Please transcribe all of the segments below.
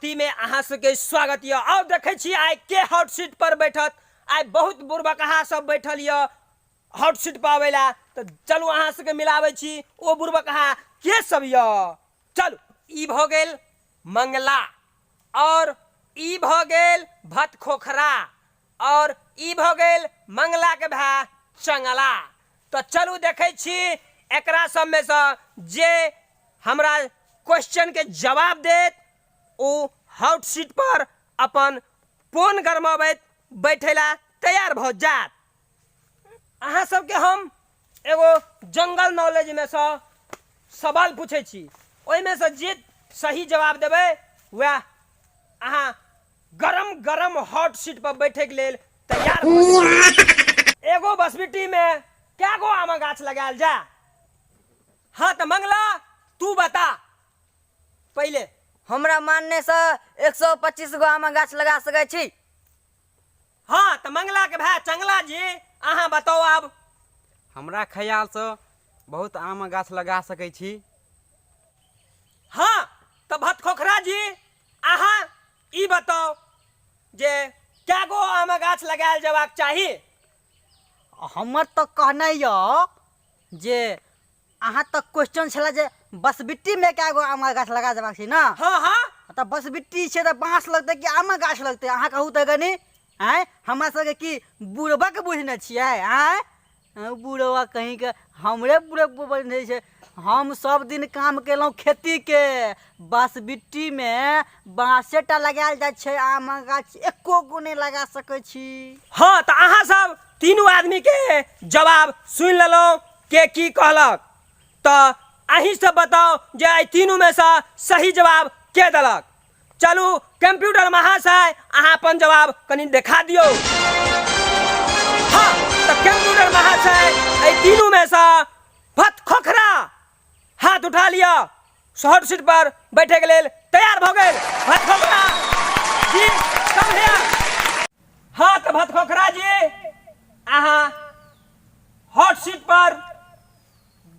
मस्ती में अहाँ सबके स्वागत यऽ। आउ देखै छी आइ के हॉट सीट पर बैठत। आइ बहुत बुड़बकहा सब बैठल यऽ हॉट सीट पर आबै ला, तऽ चलू अहाँ सबके मिलाबै छी ओ बुड़बकहा के सब यऽ। चलू, ई भऽ गेल मंगला, और ई भऽ गेल भतखोखरा, और ई भऽ गेल मंगला के भाय चंगला। तऽ चलू देखै छी एकरा सबमे सँ जे हमरा क्वेश्चन के जवाब देत ओ हॉट सीट पर अपन पोन गरमाबैत बैठेला तैयार भऽ जायत। अहाँ सबके हम एगो जंगल नॉलेज में सँ सवाल पूछै छी, ओहिमे सँ जे सही जवाब देबै वएह अहाँ गरम गरम हॉट सीट पर बैठे के लेल तैयार भऽ जेबै। एगो बसबिट्टी में कए गो आमक गाछ लगायल जाय? हाँ तऽ मंगला तू बता पहिले। हमरा मानने से 125 गो आमक गाछ लगा सकै छी। हाँ तऽ मंगला के भाय चंगला जी अहाँ बताउ आब। हमरा ख्यालसँ बहुत आमक गाछ लगा सकै छी। हाँ तऽ भतखोखरा जी अहाँ ई बताउ जे कए गो आमक गाछ लगायल जेबाक चाही? हमर तऽ कहनाइ यऽ जे अहाँ तऽ क्वेश्चन छलै जे बसबिट्टीमे कए गो आमक गाछ लगा देबाक छै ने? हाँ हाँ। तऽ बसबिट्टी छै तऽ बाँस लगतै कि आमक गाछ लगतै? अहाँ कहू तऽ कनि। आँय, हमरा सबके की बुढ़बक बुझने छियै? आँय बुढ़वा कहींके, हमरे बुढ़बक बुझने छै। हम सब दिन काम केलहुँ खेतीके, बसबिट्टीमे बाँसेटा लगायल जाइ छै, आमक गाछ एको गो नहि लगा सकै छी। हाँ तऽ अहाँ सब तीनू आदमीके जवाब सुनि लेलहुँ के की कहलक, तऽ अहीं सब बताउ जे एहि तीनूमे सँ सही जवाब के देलक। चलू कंप्यूटर महाशय अहाँ अपन जवाब कनि देखा दियौ। हाँ तऽ कंप्यूटर महाशय एहि तीनूमे सँ भत खोखरा हाथ उठा लिअ, शॉर्ट सीट पर बैठे के लेल तैयार भऽ गेल। भत खोखरा जी कम here. हाँ तऽ भत खोखरा जी अहाँ हॉट सीट पर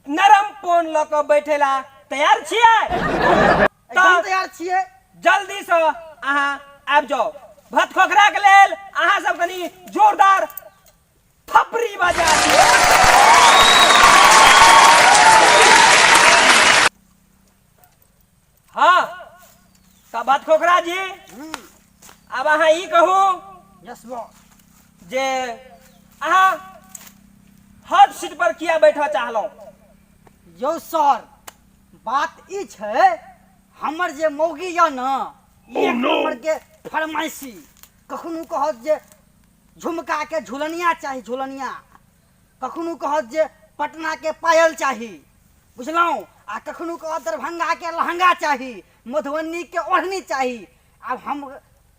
नरम पोन लऽ कऽ बैठेला तैयार छियै? एकदम तैयार छियै। जल्दी से अहाँ आबि जाउ। भत खोखरा के लेल अहाँ सब कनि जोरदार थपड़ी बजा दियौ। हाँ तऽ भत खोखरा जी आब अहाँ ई कहू यस बॉस जे अहाँ हॉट सीट पर किया बैठऽ चाहलहुँ? यौ सर, बात ई छै हमर जे मौगी यऽ ने, एक नंबर के फरमाइशी। कखनो कहत जे झुमका के झुलनिया चाही झुलनिया, कखनो कहत जे पटना के पायल चाही, बुझलहुँ, आ कखनो कहत दरभंगा के लहंगा चाही, मधुबनी के ओढ़नी चाही। आब हम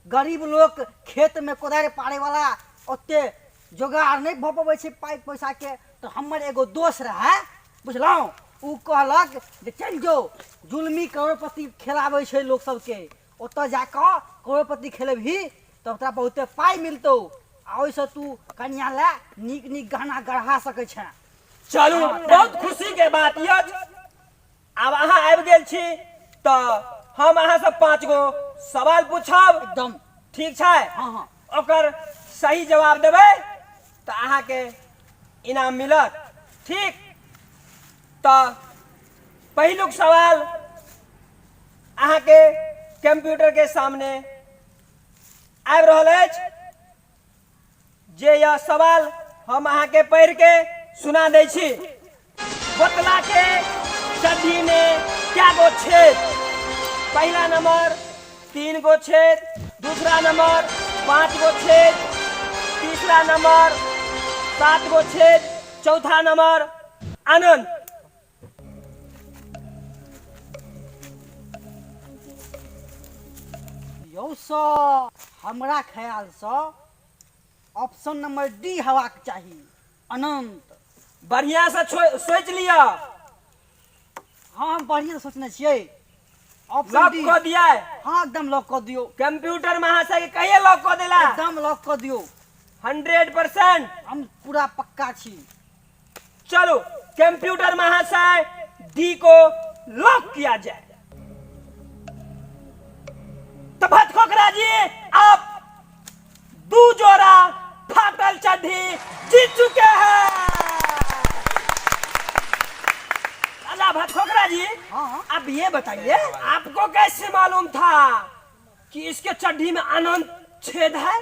गरीब लोक, खेतमे कोदारि पारैवला, ओते जोगाड़ नहि भऽ पबै छै पाइ पैसाके। तऽ हमर एगो दोस्त रहए, बुझलहुँ, ओ कहलक जे चलि जो जुलमी करोड़पति खेलाबै छै लोक सबके, ओतऽ जा कऽ करोड़पति खेलेबही तऽ तोरा बहुते पाइ मिलतौ आ ओहिसँ तू कनिया लए नीक नीक गहना गढ़ा सकै छेँ। चलू बहुत खुशी के बात यऽ। आब अहाँ आबि गेल छी तऽ हम अहाँसँ 5 गो सवाल पूछब। एकदम ठीक छै? हाँ हाँ। ओकर सही जवाब देबै तऽ अहाँके इनाम मिलत। ठीक, तऽ पहिलुक सवाल अहाँके कंप्यूटर के सामने आबि रहल अछि जे यह सवाल हम अहाँके पढ़ि के सुना दै छी। बोतला के चड्ढी में क्या गो छेद? पहला नंबर 3 गो छेद, दूसरा नंबर 5 गो छेद, तीसरा नंबर 7 गो छेद, चौथा नंबर आनंद। यौ सर, हमरा ख्यालसँ ऑप्शन नंबर डी हेबाक चाही, अनंत। बढ़िया से सोच लिअ। हाँ, हम बढ़िया से सोचने छियै। ऑप्शन लॉक डी कऽ दिया? हाँ, एकदम लॉक कऽ दियौ। कंप्यूटर महाशय के कहिए लॉक कऽ देला? एकदम लॉक कऽ दियौ। 100%। हम पूरा पक्का छी। चलो कंप्यूटर महाशय डी को लॉक किया जाए। तो भटखोकरा जी आप 2 जोड़ा फाटल चड्ढी जीत चुके हैं। अल्लाह भटखोकरा जी, हाँ। आप ये बताइए आपको कैसे मालूम था कि इसके चड्ढी में अनंत छेद है?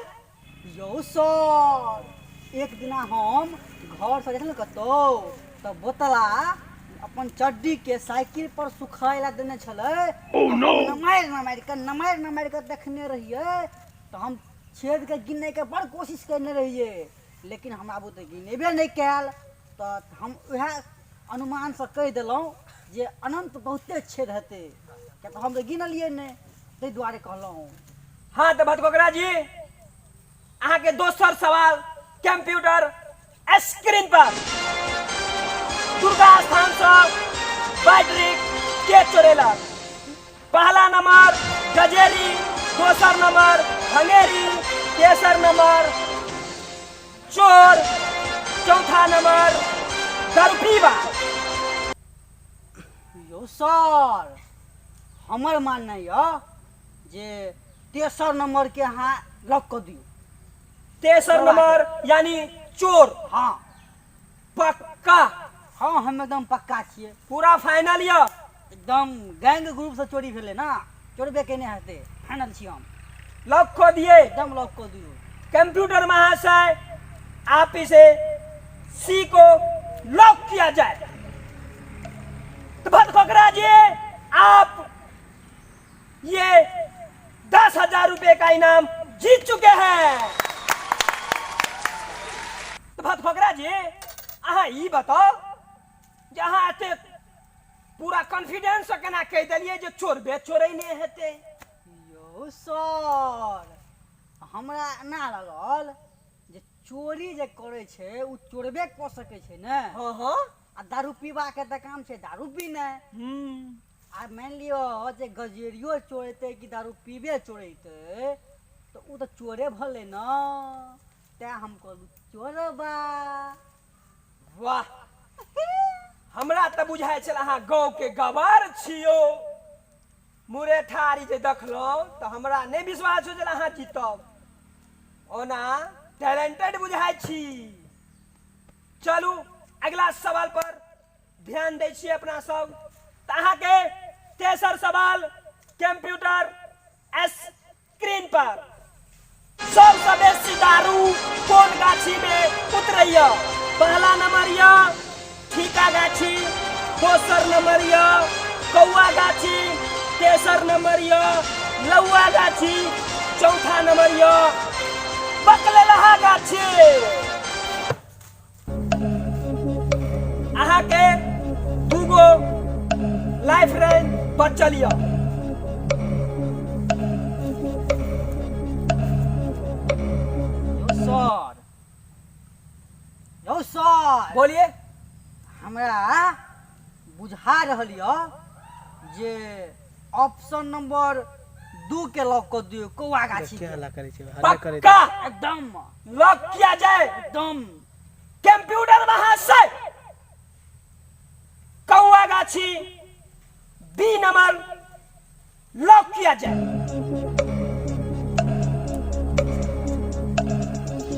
यौ सर, एक दिना हम घर से जाइ कतौ तऽ बोतला अपन चड्डी के साइकिल पर सुखाय ला देने छलै। नमारि नमारि कऽ नमारि नमारि कऽ देखने रहियै तऽ हम छेद के गिनै के बड़ कोशिश करने रहियै, लेकिन हमरा बुते गिनेबे नहि कयल। तऽ हम उएह अनुमानसँ कहि देलहुँ जे अनंत बहुते छेद हेतै, किया तऽ हम तऽ गिनलियै नहि, ताहि दुआरे कहलहुँ। हाँ तऽ भटकोकरा जी अहाँके दोसर सवाल कंप्यूटर स्क्रीन पर। दुर्गा स्थान से बैटरी के चोरेलक? पहला नंबर गजेरी, दोसर नंबर भंगेरी, तेसर नंबर चोर, चौथा नंबर दरपीबा। यौ सर, हमर माननाइ यऽ जे तेसर नंबर के अहाँ लॉक कऽ दियौ। तेसर नंबर यानी चोर? हाँ। पक्का? हाँ, हम एकदम पक्का छियै। पूरा फाइनल यऽ? एकदम गैंग ग्रुप से चोरी भेलै ना, चोरबे केने हेतै, फाइनल छी हम। लॉक कऽ दिए? एकदम लॉक कऽ दियौ। कंप्यूटर महाशय आप इसे सी को लॉक किया जाए। तो भटकोकरा जी आप ये 10,000 रुपए का इनाम जीत चुके हैं। तो भटकोकरा जी अहाँ ई बताओ जे अहाँ एते पूरा कॉन्फिडेंस से केना कहि देलियै जे चोरबे चोरै नहि हेतै? यौ सर, हमरा एना लागल जे चोरी जे करै छै ओ चोरबे कऽ सकै छै ने। हाँ हाँ। आ दारू पीबाके तऽ काम छै दारू पीनाइ। आ मानि लिअ जे गजेरियो चोरेतै कि दारू पीबे चोरेतै तऽ ओ तऽ चोरे भलै ने, तेँ हम कहलहुँ चोरबा। वाह, हमरा तऽ बुझाइ छल अहाँ गाँवके गवार छियौ। मुरेठारी जे देखलहुँ तऽ हमरा नहि विश्वास हो छल अहाँ जीतब। ओना टैलेंटेड बुझाइ छी। चलू अगिला सवाल पर ध्यान दै छियै अपना सब। तऽ अहाँके तेसर सवाल कंप्यूटर स्क्रीन पर। सबसँ बेसी दारू कोन गाछी में उतरैया? पहला नंबर यऽ ठीका गाछी, दोसर नंबर यऽ कौआ गाछी, तेसर नंबर यऽ लौआ गाछी, चौथा नंबर यऽ बकलेलहा गाछी। अहाँके दूगो लाइफ लाइन बचल यऽ। यौ सर, यौ सर, बोलिए। हमरा बुझा रहल यऽ जे ऑप्शन नंबर 2 के लॉक कऽ दियौ, कौआ गाछी के। हल्ला करै छै, हल्ला करै छै। पक्का? एकदम लॉक किया जाए। एकदम। कंप्यूटर महाशय कौआ गाछी बी नंबर लॉक किया जाए।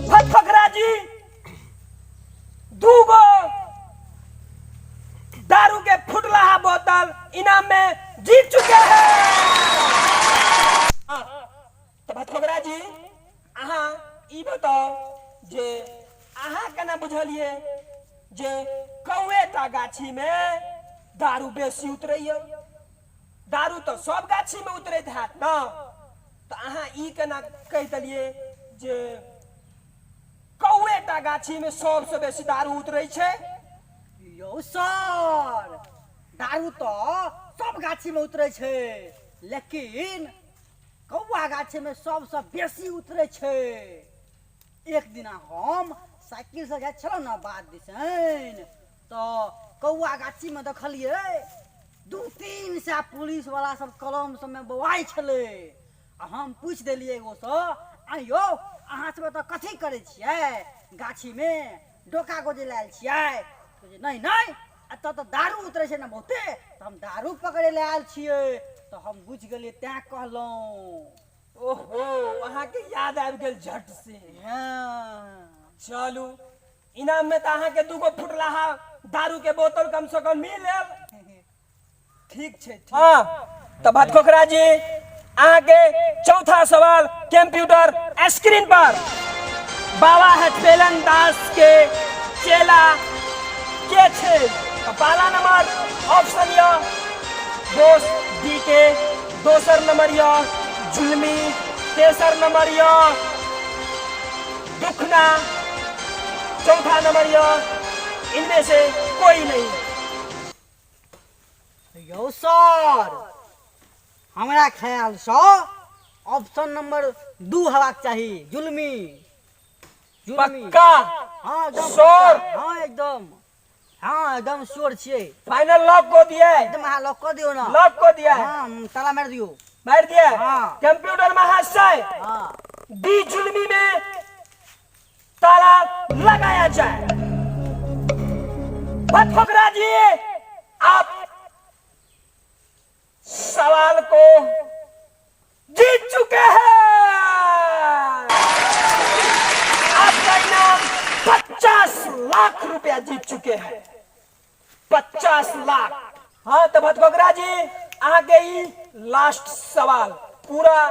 फटफकरा जी दूगो दारू के फुटलाहा बोतल इनाम में जीत चुके हैं। तऽ भटफकरा जी अहाँ ई बताउ जे अहाँ केना बुझलियै जे कौएटा गाछीमे दारू बेसी उतरैया? दारू तऽ सब गाछीमे उतरैत हैत ने, तऽ अहाँ ई केना कहि देलियै जे कौएटा गाछीमे सबसँ बेसी दारू उतरै छै? यौ सर, दारू तऽ सब गाछीमे उतरै छै, लेकिन कौआ गाछीमे सबसँ बेसी उतरै छै। एक दिना हम साइकिलसँ जाइ छलहुँ ने बाध दिसन, तऽ कौआ गाछीमे देखलियै 2-3 सए पुलिसवला सब कलम सबमे बौआइ छलै। आ हम पूछि देलियै एगोसँ, आँय यौ अहाँ सब एतऽ कथी करै छियै गाछीमे, डोका गोजे लए आयल छियै? कहै छै, नहि नहि, एतऽ तऽ दारू उतरै छै ने बहुते, तऽ हम दारू पकड़ै लए आयल छियै। तऽ हम बुझि गेलियै, तैँ कहलहुँ। ओहो, अहाँके याद आबि गेल झट से। हँ। चलू, इनाम में तऽ अहाँके दूगो फुटलाहा दारू के बोतल कम से कम मिल। ठीक छै। हाँ, तऽ भटखोखरा जी, अहाँके चौथा सवाल कंप्यूटर स्क्रीन पर। बाबा हथेलन दास के चेला के छै? तऽ पहला नंबर ऑप्शन यऽ बोस डी के, दोसर नंबर यऽ जुलमी, तेसर नंबर यऽ दुखना, चौथा नंबर यऽ इनमें से कोई नहीं। यौ सर, हमरा ख्यालसँ ऑप्शन नंबर 2 हेबाक चाही, जुलमी, जुलमी। पक्का? हाँ, एकदम। श्योर? पक्का। हाँ, एकदम, हाँ, एकदम श्योर छियै। फाइनल लॉक को दिया है? एकदम, अहाँ लॉक कऽ दियौ ने। लॉक को दिया है? हाँ, ताला मारि दियौ। मार दिया है? हाँ। कंप्यूटर महाशय, हाँ। डी जुलमी में ताला लगाया जाए। भटफकरा जी, आप सवाल को जीत चुके हैं। आपका इनाम 50 लाख रुपया जीत चुके हैं, 50 लाख। हाँ, तो भटकोकरा जी, अहाँके ई लास्ट सवाल, पूरा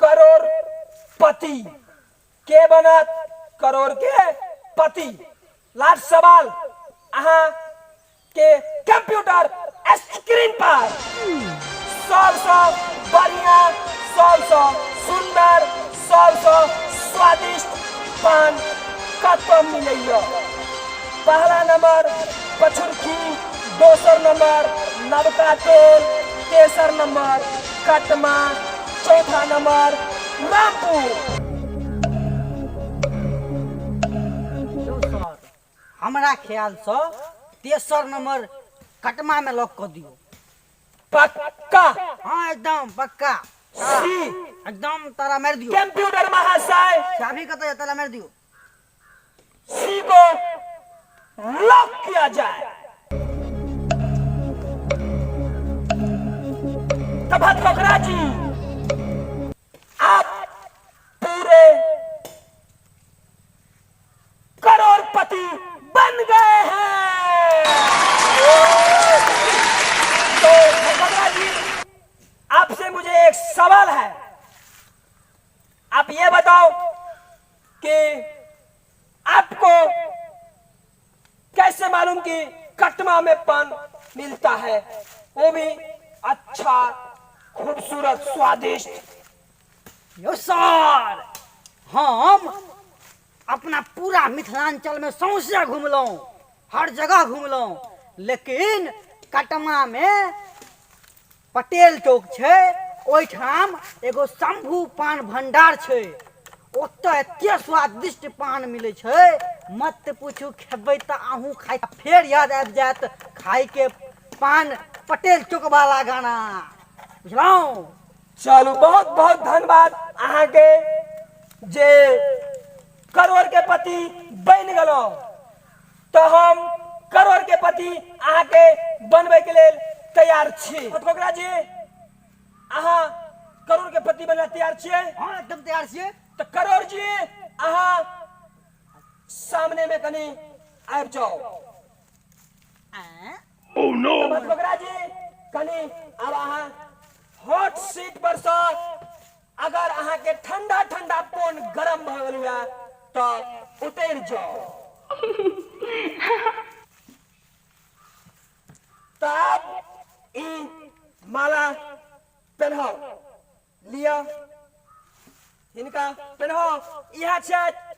करोड़पति के बनत करोड़ के पति? लास्ट सवाल अहाँ के कंप्यूटर स्क्रीन पर। सबसँ बढ़िया, सबसँ सुंदर, सबसँ स्वादिष्ट पान कतऽ मिलैया? पहला नंबर पछुरखी, दोसर नंबर नवका टोल, तेसर नंबर कटमा, चौथा नंबर रामपुर। यौ सर, हमरा ख्यालसँ तेसर नंबर कटमामे लॉक कऽ दियौ। पक्का? हाँ, एकदम पक्का। सी। एकदम ताला मारि दियौ। कंप्यूटर महाशय, चाभी कतऽ यऽ? ताला मारि दियौ। सी को लॉक किया जाए। तब खोखरा जी, आप पूरे करोड़पति बन गए हैं। तो खोखरा जी, आपसे मुझे एक सवाल है। आप ये बताओ कि आपको कैसे मालूम कि कटमा में पान मिलता है, वो भी अच्छा, खूबसूरत, स्वादिष्ट? यौ सर, हम अपना पूरा मिथिलांचलमे सौंसे घुमलहुँ, हर जगह घुमलहुँ, लेकिन कटमामे पटेल चौक छै, ओहिठाम एगो शंभू पान भंडार छै। ओतऽ एते स्वादिष्ट पान मिलै छै, मत पूछू। खेबै तऽ अहूँ खाइ, फेर याद आबि जायत खाइके पान पटेल चौक वाला गाना, बुझलहुँ? चलू, बहुत बहुत धन्यवाद अहाँके जे करोड़ के पति बनि गेलहुँ। तऽ हम करोड़ के पति अहाँके बनबै के लेल तैयार छी। खोखरा जी, अहाँ करोड़ के पति बनला तैयार छियै? हाँ, एकदम तैयार छियै। तऽ करोड़ जी, अहाँ सामने में कनि आबि जाउ। आँय? तऽ खोखरा जी, कनि आब अहाँ हॉट सीट पर सँ अगर अहाँके ठंडा ठंडा पोन गरम भऽ गेल हुए तऽ उतरि जाउ। तऽ आब ई माला पेन्हाउ। लिअ, हिनका पेन्हाउ। इएह छथि।